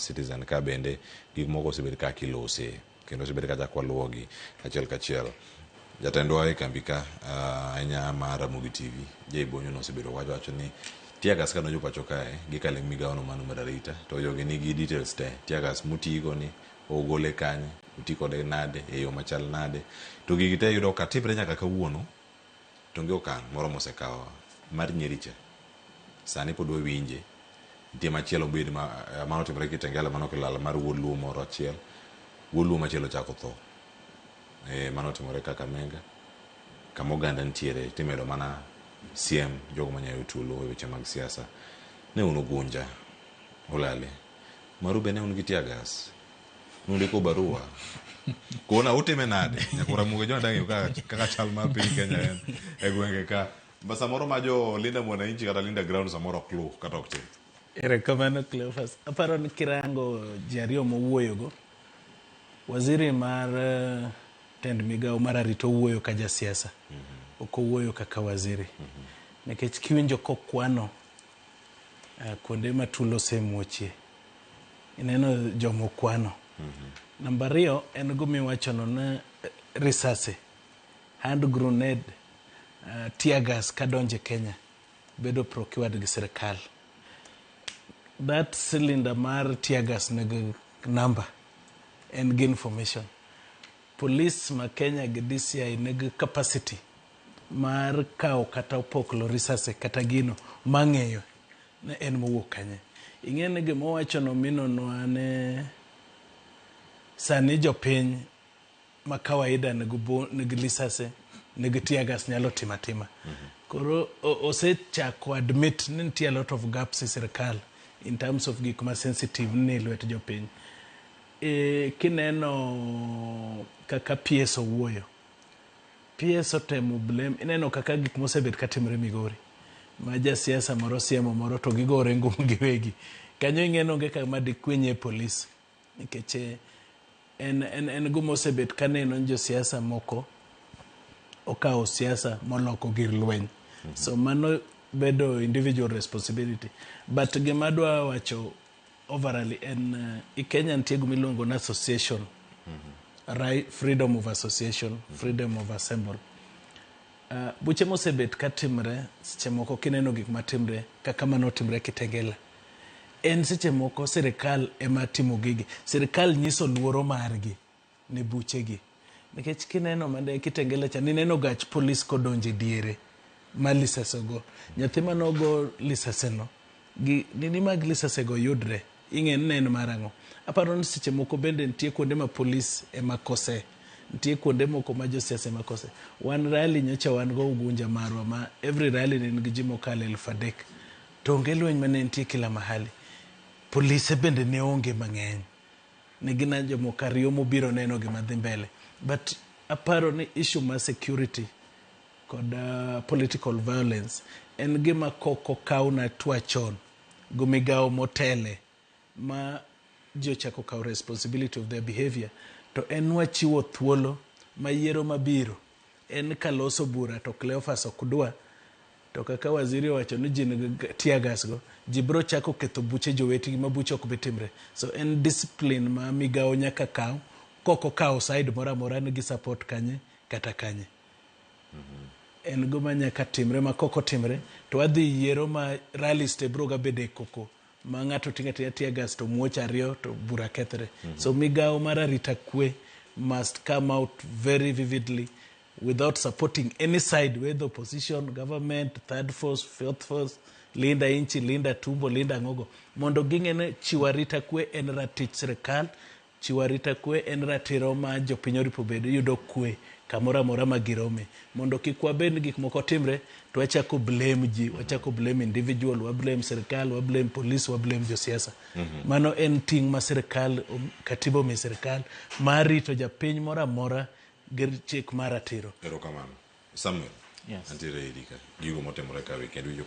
Citizen ka bende gik moko osebed kaka ilose kendo osebed ka chak waluwogi achiel kachiel. Jatendwa e kambi ka ahinya mar Ramogi TV, Jay Bonyo nosebedo wacho wacho ni tear gas ka donjo pacho kae gikale migawo no mano mar arita to jogi nigi details te tear gas motigo ni ogole kanye oti kode nade e yo machal nade to gigi te yudo ka timre nyaka kawuono to onge okang' moro mosekawo mar Nyeri cha sani pod wawinje nitie machielo bed ma mano otimore Kitengela mano okelo lal mar wuod luo moro achiel wuod luo machielo ochako tho mano otimore Kakamega kama oganda nitiere timedo mana siem jogo manyayo tulo e weche mag siasa ne un Ugunja Olale maru be ne un gi tear gas nundiko barua kona utime nade nyakora Ramogi Jona dang' kaka, kaka chal mar piny Kenya en e gwenge ka ba samoro ma jo Linda Mwananchi kata Linda Ground samoro ok luw kata ok tim. Erokamano Cleophas. Aparo ni kirango ji ariyo mowuoyogo, waziri mar tend migawo mar arita owuoyo ka jasiasa, ok owuoyo kaka waziri. Nikech kiwinjo kokwano kuonde ma tulo osemuochie, ineno joma okwano. Namba ariyo en gimiwachono ni risasi, hand grenade, tear gas kadonjo e Kenya bedo procured gi sirikal. That cylinder mar tear gas nigi number, en gi information. Police ma Kenya gi DCI nigi capacity mar kawo kata opoklo risasi kata gino mang'eyo ni en mowuok kanye. Ing'e ni gimowachono minonwa ni sani jopiny ma kawaida nigi lisase nigi tear gas nyalo timo atima. Koro osechako admit ni nitie a lot of gaps e sirikal in terms of gik ma sensitive ni lwet jopiny. Kineno kaka PS owuoyo, PS otemo blame, ineno kaka gik mosebet katimore Migori ma jasiasa moro siemo moro to gigore ngum giwegi. Kanyo ing'e ni onge kama dikwinye polis nikech en gima osebet kaneno ni josiasa moko okawo siasa moloko gir lweny. So mano bedo individual responsibility. But gima adwa wacho overall en i Kenya nitie gima iluongo ni association. Right, freedom of association, freedom of assemble. Buche mosebet katimre seche moko kineno gik matimre kaka manotimre Kitengela. En seche moko sirikal ema timo gigi. Sirikal nyiso luoro margi ne buchegi. Nikech kineno mane Kitengela cha nineno gach polis kodonjo e diere ma lisase ogo. Nyathi manogo lisase no gi nini mag lisase go yudre ing'e ni ne en mar ang'o. Aparo ni seche moko bende nitie kuonde ma polis ema kose. Nitie kuonde moko ma josiasa ema kose. Wan rally nyocha wan go Ugunja marwa ma every rally ne nigi ji mokalo 3000. To onge lweny mane nitie kila mahali. Polise bende ne onge mang'eny. Ne gin jomoko ariyo mobiro neno gima dhi mbele. But aparo ni issue mar security kod political violence en gima kok okawna hatua chon go migawo motele ma ji ochako kawo responsibility of their behavior to en wachiwo thuolo ma yiero mabiro en kaloso bura to Cleophas ok dwa to kaka waziri owacho ni ji nigi tear gas go ji biro chako ketho buche jowetegi ma buche ok bi timre so en discipline ma migawo nyaka kaw kok okawo side moro amora ni gi support kanye kata kanye en gima nyaka timre ma kok otimre to wadhi yiero ma rallies te biro ga bedo e koko ma ng'ato ting'o ating'a tear gas to muoch ariyo to bura kethre so migawo mar arita kwe must come out very vividly without supporting any side whether opposition government third force fourth force linda inchi linda tumbo linda ang'ogo mondo ging'e ni chiwo arita kwe en ratich sirikal chiwo arita kwe en ratiro ma jopiny oripo bed yudo kwe kamoro amora ma girome mondo kik wabed ni gik moko timre to wachako blame ji wachako blame individual wa blame sirikal wa blame police wa blame josiasa mano en ting' ma sirikal katiba omiyo sirikal mar rito japiny moro amora gi chik mar ratiro Erokamano. Samuel. Yes. Antiere iri ka. Gigo motimore ka weekend winjo